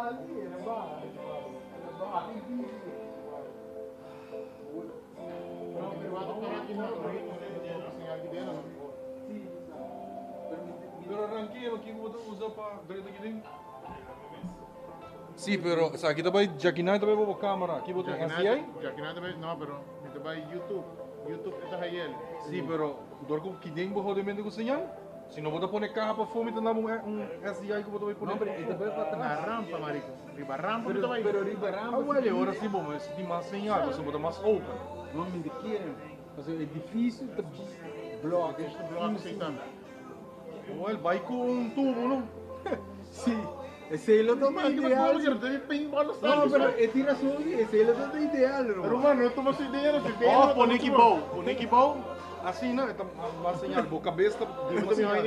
Sí, el a baha. El a baha. No, pero wak para aki na señal di dena. Sí, pero mi Pero ranquero, kiko bo ta usa pa drenta aki den? Sí, pero sa aki ta bai Jackie Nine ta bai bo camera. Ki bo ta SDI? Jackie Nine ta bai, no, pero mi ta bai YouTube. YouTube e ta hayel. Sí, pero dor ku kiden bo hode ku señal? Si no bo ta pone caja pafó, mi ta dabo un SDI ku bo ta bai pone. No, pero e ta bai pa Na atras. rampa, marico. Riba rampa mi ta Pero, bai. pero riba rampa. Ah, well, ora sí bo mas tin mas señal, pasobra bo ta mas open. No, mi ta kere. Pasobra edificio ta block. Este block sí tambe. Well, bai ku un tubo, no? Sí, esei lo ta Ma, ideal. que que paintball No, pero e tin rason, sí, esei lo ta ideal, Pero ruman. man, no tuma su idea, no su idea. Oh, pone aki bou, pone aki bou. Asina, no, e ta mas señal. Bo kabes ta di mas señal.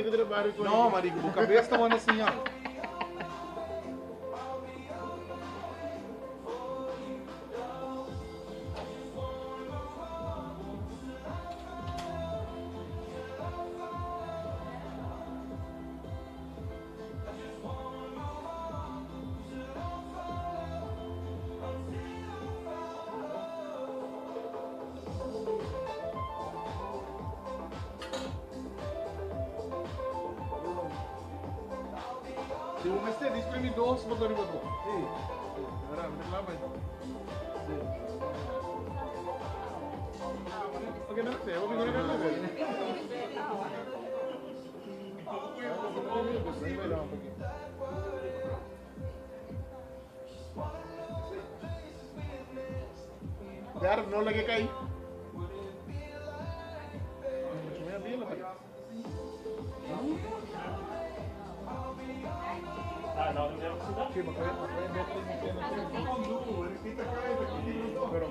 No, marico, bo kabes ta manda señal. Si bo mester di primi dos, bo ta riba dos. Sí. Ahora, mi ta bai. Sí. Ok, no sé, vou pedir na level. Daar no lagi kay. Pero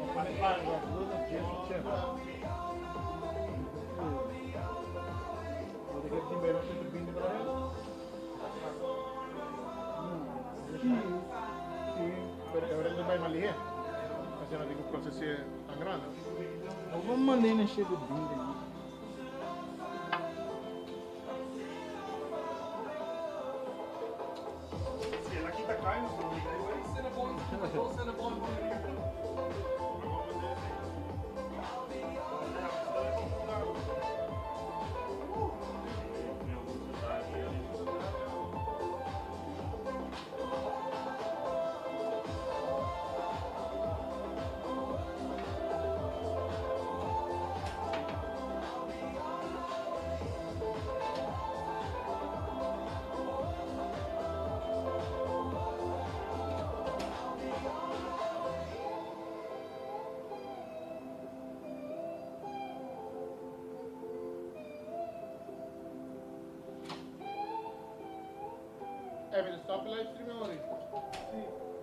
Sí, sí, pero ahora no vai mais ligeiro. Mas eu não digo processo é tão grande. Eu vou mandar na cheia de binde. Si el a kita kai, nos ta obliga e bai Cinnabon, Cinnabon. Eh, stop live streaming already. Sí.